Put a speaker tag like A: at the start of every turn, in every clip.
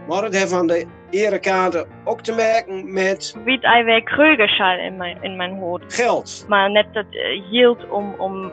A: Maar het heeft aan de erekaarten ook te maken met...
B: Wie ei Krögerschall in mijn, in mijn hoofd.
A: Geld.
B: Maar net dat jild om, om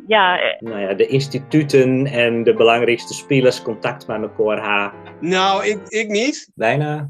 B: ja.
C: Nou ja, de instituten en de belangrijkste spelers contact met elkaar ha.
A: Nou, ik, ik niet.
C: Bijna.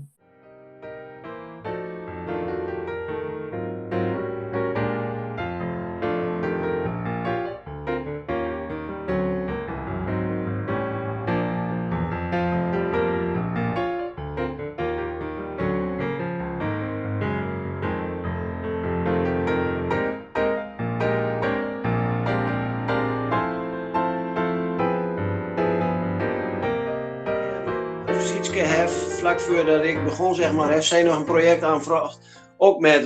A: Sietske hef, vlak voordat ik begon, zeg maar, heeft zij nog een project aanvraagd. Ook met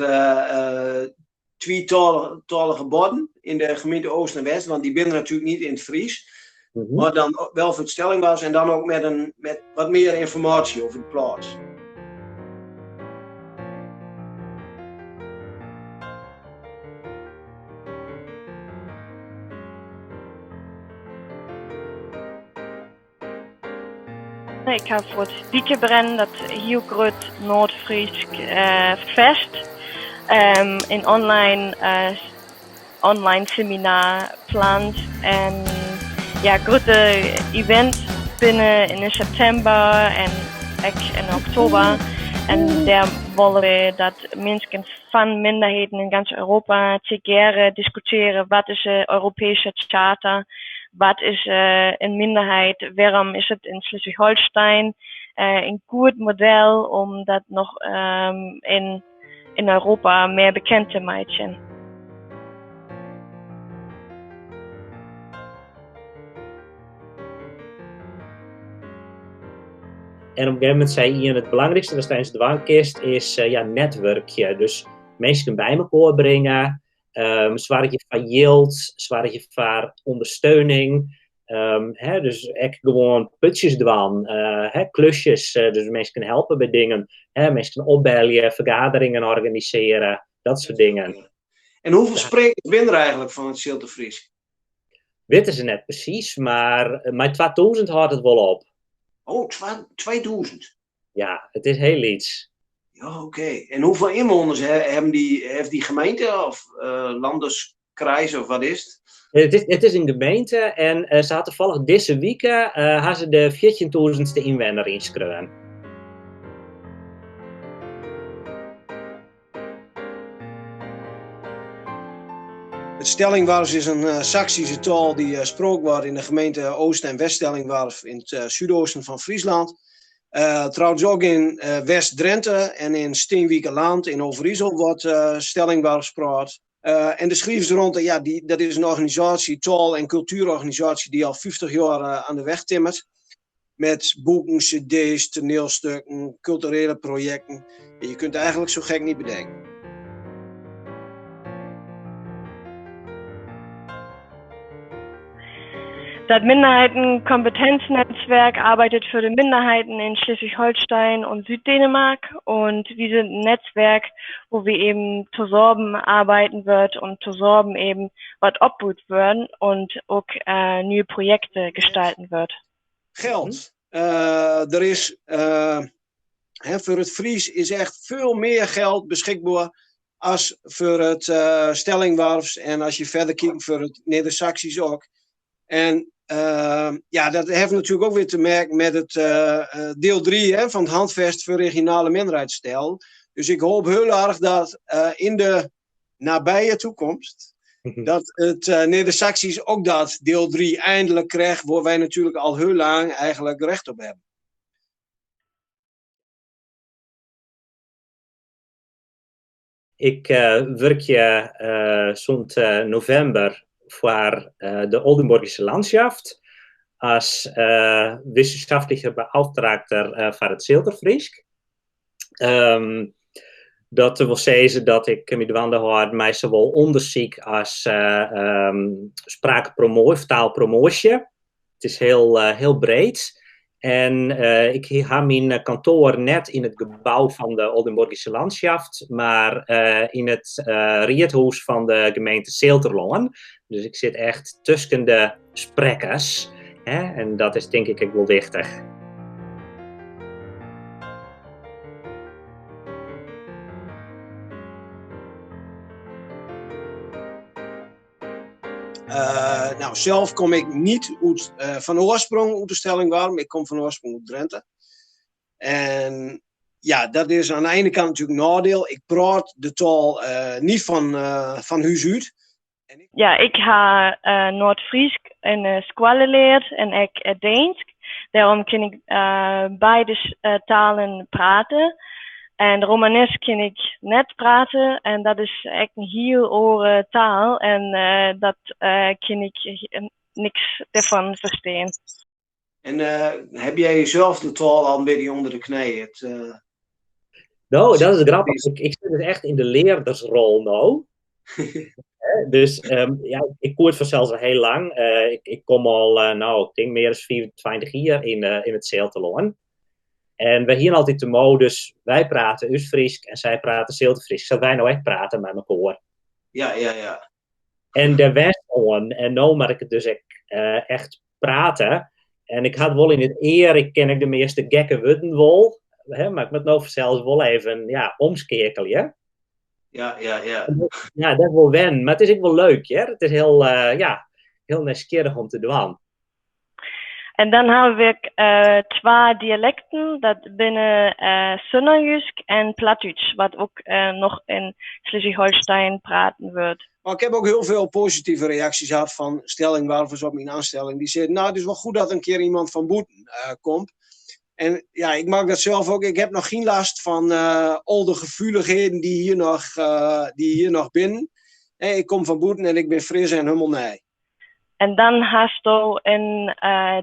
A: tweetalige borden in de gemeente Oost en West, want die binnen natuurlijk niet in het Fries. Maar dan wel voor het Stellingwarfs en dan ook met, een, met wat meer informatie over de plaats.
B: Ik ha foar it Wikebrennen, dat hiel grut Noard-Frysk fest, in online, online seminar pland. En ja, grutte event binne yn septimber en ek yn oktober. En dêr wolle we dat minsken fan minderheden yn gans Europa tegearre diskutearje, wat is de Europeeske Charta, wat is in minderheid, wêrom is it yn Schleswig-Holstein in goed model om dat noch yn yn Europa mear bekend te meitsjen.
C: En op een gegeven moment sei ien, it belangrykste watst eins dwaan kinst is ja, netwurkje. Dus minsken by mekoar bringe, um, soargje foar jild, soargje foar ûndersteuning. Um, hè, dus ek gewoan putsjes dwaan, uh, hè, klusjes, uh, dus minsken helpe by dingen, hè, minsken opbelje, fergaderingen organisearje, dat soart dingen.
A: En hoeveel sprekers binne der eigenlijk fan it Sealterfrysk?
C: Witte se net presys, mar mei 2000 hâldt it wol op.
A: Oh, 2000?
C: Ja, it is hiel lyts.
A: Ja, oké. En hoeveel inwoners hebben die, heeft die gemeente of uh, Landeskreis of wat is het?
C: It is, it is in gemeente en uh, se ha tafallich dizze wike uh, ha se de 14.000ste ynwenner ynskreaun.
A: Het Stellingwarfs is een Saksische taal die gesproken wordt in de gemeente Oost- en West-Stellingwarf in het zuidoosten van Friesland. Trouwens ook in West-Drenthe en in Steenwijkerland in Overijssel wordt Stellingwarfs praat. En de Schrieversronte, ja, die, dat is een organisatie, taal- en cultuurorganisatie die al 50 jaar aan de weg timmert. Met boeken, cd's, toneelstukken, culturele projecten. Je kunt het eigenlijk zo gek niet bedenken.
B: Dat Minderheitenkompetenznetzwerk arbeitet für die Minderheiten in Schleswig-Holstein und Süddänemark. Und wir sind ein Netzwerk, wo wir eben zusammen arbeiten wird und zusammen eben wat opboud worden und ook nieuwe Projekte gestalten wird.
A: Geld. Er is, hè, voor het Fries is echt veel meer geld beschikbaar als voor het Stellingwarfs en als je verder kijkt voor het Nedersaksisch ook. En ja, dat heeft natuurlijk ook weer te maken met het deel 3, hè, van het handvest voor regionale minderheidstaal. Dus ik hoop heel erg dat in de nabije toekomst dat het Nedersaksisch ook dat deel 3 eindelijk krijgt, waar wij natuurlijk al heel lang eigenlijk recht op hebben.
C: Ik wurkje sûnt novimber foar de Oldenburgische Landschaft as wissenschaftlicher Beauftragter foar it Sealterfrysk. Um, dat wol sizze dat ik my dwaande hâld mei sawol ûndersyk as um, spraakpromoasje, taalpromoasje. It is hiel, hiel breed. En ik ha myn kantoar net yn it gebou fan de Oldenburgische Landschaft, mar yn it riedhûs fan de gemeente Sealterlân. Dus ik sit echt tusken de sprekkers. Hè? En dat is tink ik ek wol wichtich.
A: Nou, zelf kom ik niet uit, van oorsprong uit de Stellingwarven. Ik kom van oorsprong uit Drenthe. En ja, dat is aan de ene kant natuurlijk een nadeel. Ik praat de taal niet van huis uit.
B: Ja, ik ha Noardfrysk yn 'e skoalle leard en ek Deensk. Dêrom kin ik beide talen prate. En Romanesk kin ik net prate en dat is ek in hiel oare taal en dat kin ik niks derfan ferstean.
A: En heb jij zelf de taal al een beetje onder de knie?
C: Nou, dat is grappich. Ik sit dus echt yn de leardersrol no. Dus ja, ik koe it fansels al hiel lang. Ik kom al, nou, ik tink mear as 25 jier yn it Sealterlân. En wy hiene altyd de modus, wy prate ús Frysk en sy prate Sealterfrysk, sa't wy no ek prate mei mekoar. En dêr wenst oan. En no moat ik it dus ek echt prate. En ik ha it wol yn it ear, ik ken ek de measte gekke wurden wol. Hè, mar ik moat no fansels wol even, ja, omskeakelje. Ja, dat wol wennen. Mar it is ek wol leuk, hear. It is hiel, ja, hiel nijsgjirrich om te dwaan.
B: En dan hawwe we ek twa dialekten, dat binne Sønderjysk en Plattdüütsch, wat ek noch yn Schleswig-Holstein praten wurdt.
A: Maar ik heb ook heel veel positieve reacties gehad van stellingwarvers op mijn aanstelling. Die zeiden, nou, het is wel goed dat een keer iemand van bûten komt. En ja, ik mag dat zelf ook. Ik heb nog geen last van al de gevoeligheden die hier nog binnen. Hey, ik kom van bûten en ik ben fris en helemaal nij.
B: En dan hasto yn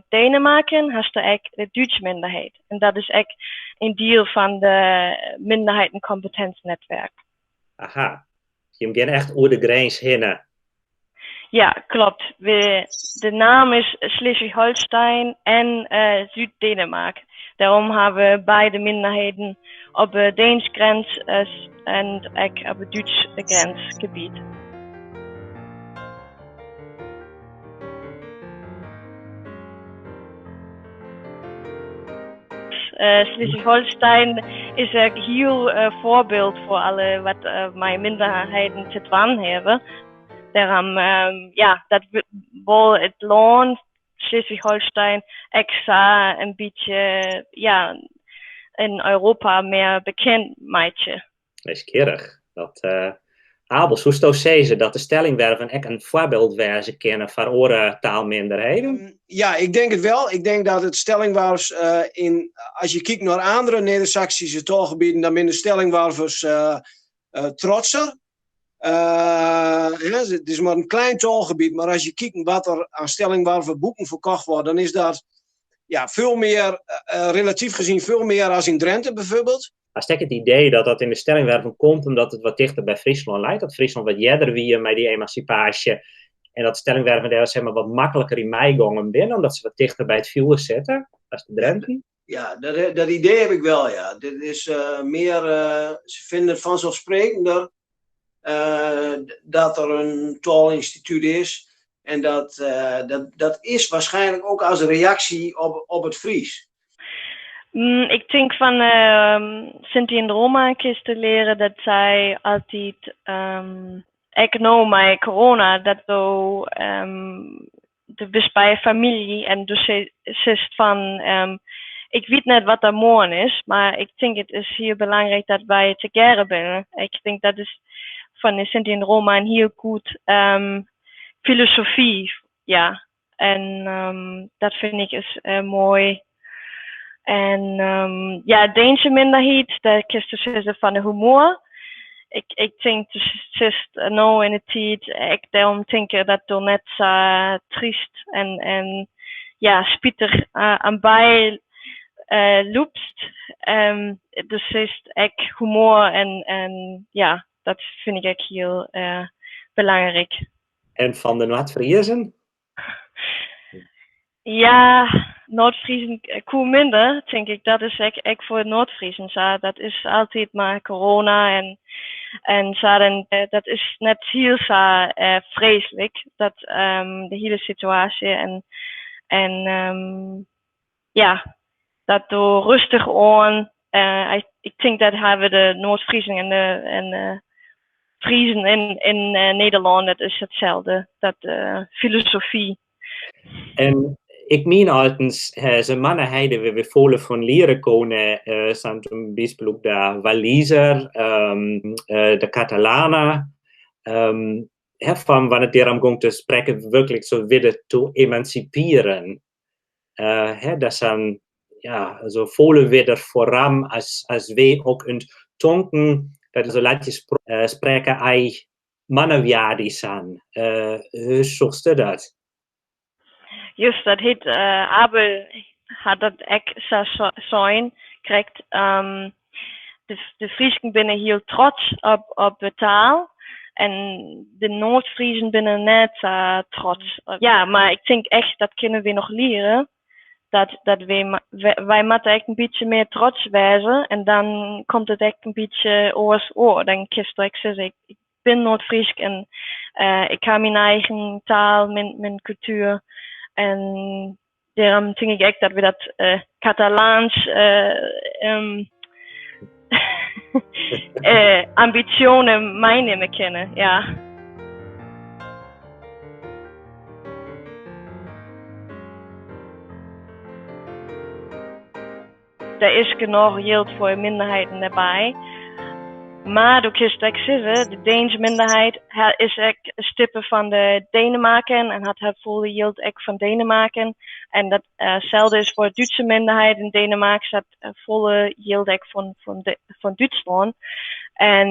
B: Denemarken hasto ek de Dútske minderheid. En dat is ek in diel fan de minderheitenkompetensnetwerk.
C: Aha. Jim geane echt oer de grins hinne.
B: Ja, klopt. De naam is Schleswig-Holstein en Súd-Denemark. Dêrom hawwe we beide minderheden op de Deenske grins en ek op it Dútske grinsgebiet. Schleswig-Holstein is ek hiel foarbyld foar alle wat mei minderheden te dwaan hawwe. Dêrom, ja, dat wol it lân Schleswig-Holstein ek sa in bytsje, ja, yn Europa mear bekend meitsje.
C: Nijsgjirrich. Dat, Abel, soesto sizze dat de Stellingwerven ek in foarbyld wêze kinne foar oare taalminderheden?
A: Ja, ik denk het wel. Ik denk dat het Stellingwarfs, als je kijkt naar andere Nedersaksische taalgebieden, dan zijn de Stellingwarvers trotser. Ja, het is maar een klein taalgebied, maar als je kijkt wat er aan Stellingwarver boeken verkocht wordt, dan is dat, ja, veel meer, relatief gezien veel meer als in Drenthe bijvoorbeeld.
C: Hast ek it idee dat dat yn de Stellingwerven komt omdat it wat tichter by Fryslân leit? Dat Fryslân wat earder wie mei dy emansipaasje en dat Stellingwerven dêr zeg maar, wat makliker yn meigongen binne, omdat se wat tichter by it fjoer sitte as de Drenten?
A: Ja, dat idee heb ik wel, ja. Dit is meer, ze vinden het vanzelfsprekender dat er een taalinstituut is. En dat is waarschijnlijk ook als reactie op het Fries.
B: Ik tink fan Sinti en Roma kinst leare dat sy altyd, ek no mei corona, dat do do bist by famylje en do sizst fan ik wit net wat der moarn is, mar ik tink it is hiel belangryk dat wy tegearre binne. Ik tink dat is fan de Sinti en Roma in hiel goed filosofy, ja. En dat fyn ik is moai. En ja, Deenske minderheid, dêr kinst sizze fan de humor. Ik tink, sizst no yn 'e tiid, ek dêrom tink ik dat do net sa tryst en ja, spitich oan by lûpst. Dus sizst ek humor en ja, dat fyn ik ek hiel belangryk.
C: En fan de Noardfriezen?
B: Ja, Noardfriezen koe minder, tink ik. Dat is ek foar Noardfriezen sa. Dat is altyd mar corona en sa. En dat is net hiel sa freeslik, dat, de hiele situaasje. En En ja, dat doe rêstich oan. Ik tink dat hawwe de Noardfriezen en de, en de Friezen yn Nederlân, dat is itselde, dat filosofy.
C: En ik mien altens, se manne heide we we folle fan leare kunne, sa'n zum Beispiel de Waliser, de Katalaner, hè, fan wannear it dêrom gong te sprekken wirklich so wieder to emanzipieren. Hè, dat san, ja, also folle wieder foaran as, as we ook in tonken, dat so lat je sprekke ei mannewiadi san. Hoe sjochst dat?
B: Just, dat het Abel hat dat ek sa sein krekt. De Frysken binne hiel trots op de taal en de Noardfriezen binne net sa trots. Ja, mar ik tink echt dat kinne we noch leare. Dat wy moatte ek in bytsje mear trots wêze en dan komt it ek in bytsje oars oer. Dan kinst ek sizze, ik bin Noardfrysk en ik ha myn eigen taal, myn kultuer. En dêrom tink ik ek dat we dat Katalaans ambysje meinimme kinne. Ja. Der is genôch jild foar minderheden derby. Mar do kinst ek sizze, de Deenske minderheid is ek stipe fan de Denemarken en hat har folle jild ek fan Denemarken. En datselde is foar de Dútske minderheid yn Denemarken, hat folle jild ek fan Dútslân. En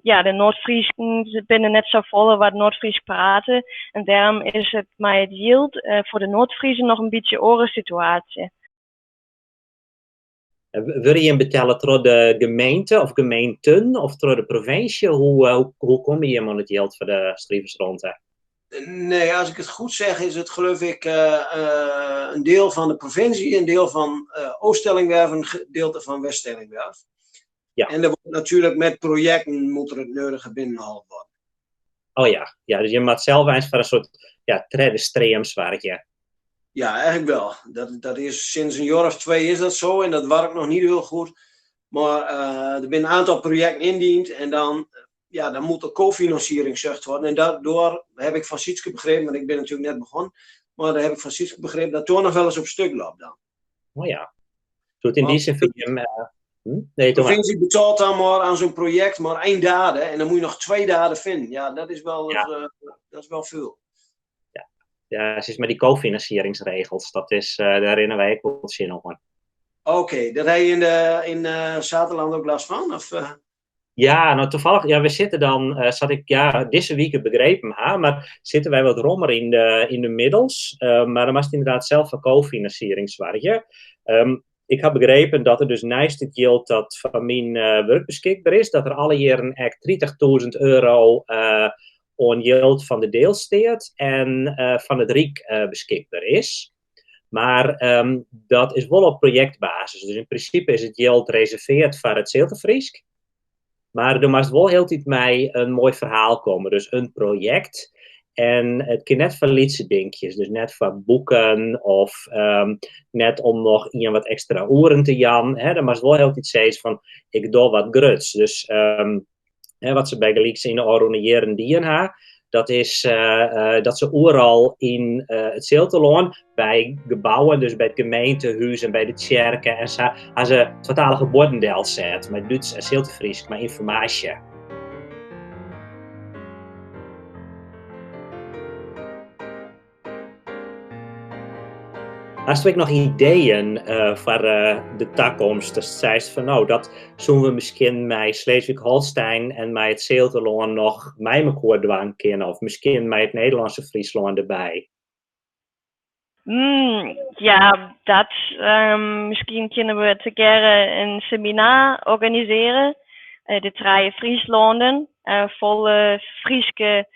B: ja, de Noardfrysken binne net sa folle wat Noardfrysk prate. En dêrom is it mei it jild foar de Noardfriezen noch in bytsje oare situaasje.
C: Wurde jim betelle troch de gemeente of gemeenten of troch de provinsje? Hoe komme jim oan it jild foar de Schrieversronte?
A: Nee, als ik het goed zeg, is het geloof ik een deel van de provincie, een deel van Ooststellingwerf, een gedeelte van Weststellingwerf. En er wordt natuurlijk met projecten moet er het nodige binnengehaald worden.
C: Oh ja, dus je moet zelf eens voor een soort, ja, tredde stream soargje.
A: Ja, eigenlijk wel. Dat is sinds een jaar of 2 is dat zo en dat werkt nog niet heel goed. Maar er zijn een aantal projecten indiend en ja, dan moet er cofinanciering gezocht worden. En daardoor heb ik van Sietske begrepen, want ik ben natuurlijk net begonnen, maar daar heb ik van Sietske begrepen dat toch nog wel eens op stuk loopt dan.
C: Oh ja. Goed, in die zin vind je hem, Nee,
A: De
C: doe maar.
A: provincie betaalt dan maar aan zo'n project maar 1 dade en dan moet je nog 2 daden vinden. Ja, dat is wel, dat is wel veel.
C: Ja, ja, het is met die cofinancieringsregels, daar herinneren wij ook wel zin op.
A: Oké, dat heb je in Zaterland ook last van? Of?
C: Ja, nou toevallig, ja, we zitten dan, zat ik, ja, deze week begrepen, ha, maar zitten wij wat rommer in de middels, maar dan was het inderdaad zelf een cofinanciering zwaartje. Ik heb begrepen dat er dus naast het geld dat van mijn werk beschikbaar is, dat er alle jaren echt 30.000 euro aan geld van de deelstaat en van het Rijk beschikbaar is. Maar dat is wel op projectbasis. Dus in principe is het geld reserveerd voor het Sealterfrysk. Maar er moest wel heel tijd mij een mooi verhaal komen. Dus een project. En het kan net van lietse dinkjes. Dus net van boeken of net om nog iemand wat extra oren te jan. Hè, dan moest wel heel tijd zeggen van, ik doe wat gruts. Dus hè, wat ze bij Gelieks in de Oranje jaren dien ha, dat is dat ze overal in het Sealterlân, bij gebouwen, dus bij het gemeentehuis en bij de kerken en zo, ha ze twatalige borden delzet, met Duits en Sealterfrysk, met informatie. Hast du ook nog ideeën voor de toekomst? Dat zei van, nou, dat zullen we misschien met Sleeswijk-Holstein en met het Sealterlân nog met elkaar dwang kunnen, of misschien met het Nederlandse Friesland erbij.
B: Ja, dat misschien kunnen we together een seminar organiseren. De drie Frieslanden, volle Frieske.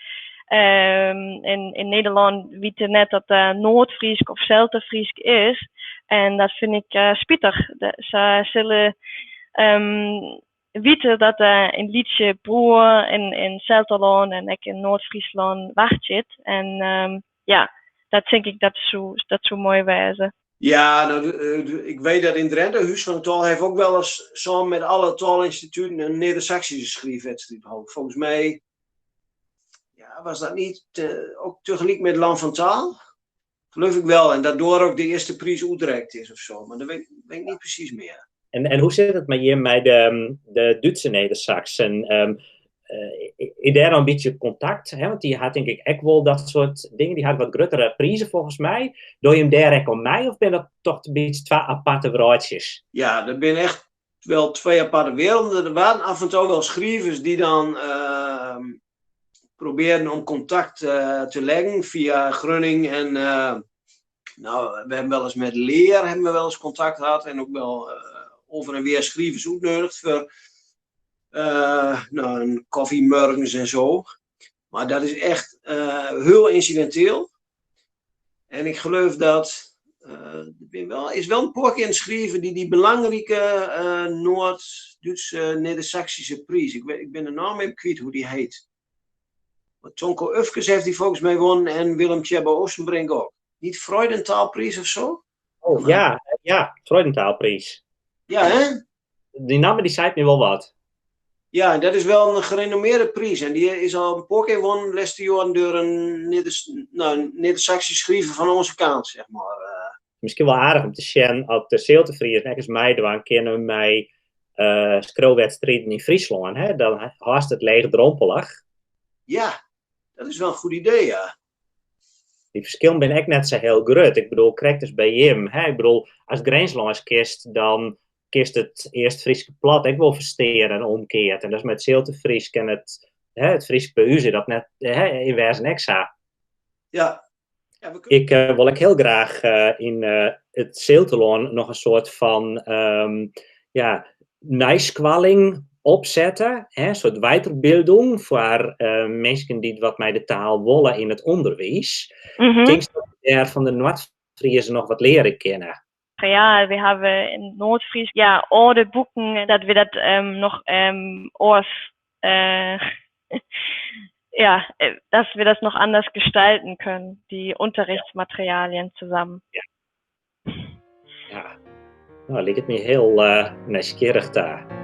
B: In Nederland weten net dat Noord-Friesk of Sealterfrysk is. En dat vind ik spijtig. Ze zullen weten dat er een liedje broer in Sealterlân en ook in Noord-Friesland wacht zit. En ja, Dat tink ik dat soe, dat soe moai wêze.
A: Ja, nou, ik weet dat in Drenthe, Huis van de Taal heeft ook wel eens samen met alle taalinstituten een Nedersaksische schrijfwedstrijd gehouden. Volgens mij, ja, was dat niet ook tegelijk met Land van Taal? Geloof ik wel. En dat door ook de eerste prijs uitgereikt is of zo. Maar dat weet ik niet precies meer.
C: En hoe zit het met je met de Duitse Nedersaksen? Is daar een beetje contact? Hè? Want die had denk ik ook wel dat soort dingen. Die had wat grotere prijzen volgens mij. Doe je hem daar ook om mij? Of ben dat toch een beetje twee aparte wereldjes?
A: Ja, dat ben echt wel twee aparte werelden. Er waren af en toe wel schrijvers die dan probeerden om contact te leggen via Grunning. En nou, we hebben wel eens met Leer hebben we wel eens contact gehad. En ook wel over en weer schrijvers uitgenodigd voor nou, een koffiemorgens en zo. Maar dat is echt heel incidenteel. En ik geloof dat er is wel een paar keer een schrijver die belangrijke Noord-Duitse Nedersaksische prijs. Ik ben de naam even kwijt hoe die heet. Maar Tonko Ufkes heeft die volgens mij gewonnen en Willem Tjebbe Oostenbrink ook. Niet Freudenthalprijs of zo?
C: Oh ja, ja, Freudenthalprijs.
A: Ja, hè?
C: Die naam die zei me wel wat.
A: Ja, dat is wel een gerenommeerde prijs. En die is al een paar keer gewonnen, laatste jaren, door een nou, Nedersaksische schrijver van onze kant, zeg maar.
C: Misschien wel aardig om te zien dat de Seeltefriers, net als mij, dan kennen mij skriuwwedstrijden in Friesland. Hè? Dan haast het leegdrompelig.
A: Ja, dat is wel een goed idee, ja.
C: Die verschillen ben ik net zo heel groot. Ik bedoel, krijg dus bij Jim. Hè? Ik bedoel, als Grenslands kist, dan kist het eerst Frieske plat ik wil versteren en omkeert. En dat is met Seeltefriesk en het, hè, het Fries bij u zit dat net, hè, in wezen extra.
A: Ja. Ja, we kunnen
C: Ik wil ik heel graag in het Seelterloon nog een soort van ja, nijskwalling opzetten. Hè, een soort weiterbildung voor mensen die wat met de taal willen in het onderwijs. Ik denk dat we daar van de Noord-Friesen nog wat leren kennen.
B: Ja, we hebben in Noord-Fries, ja, oude boeken, dat we dat nog oors, ja, dass wir das noch anders gestalten können, die Unterrichtsmaterialien zusammen.
C: Ja. Ja. Nou, lijkt het me heel nieuwsgierig daar.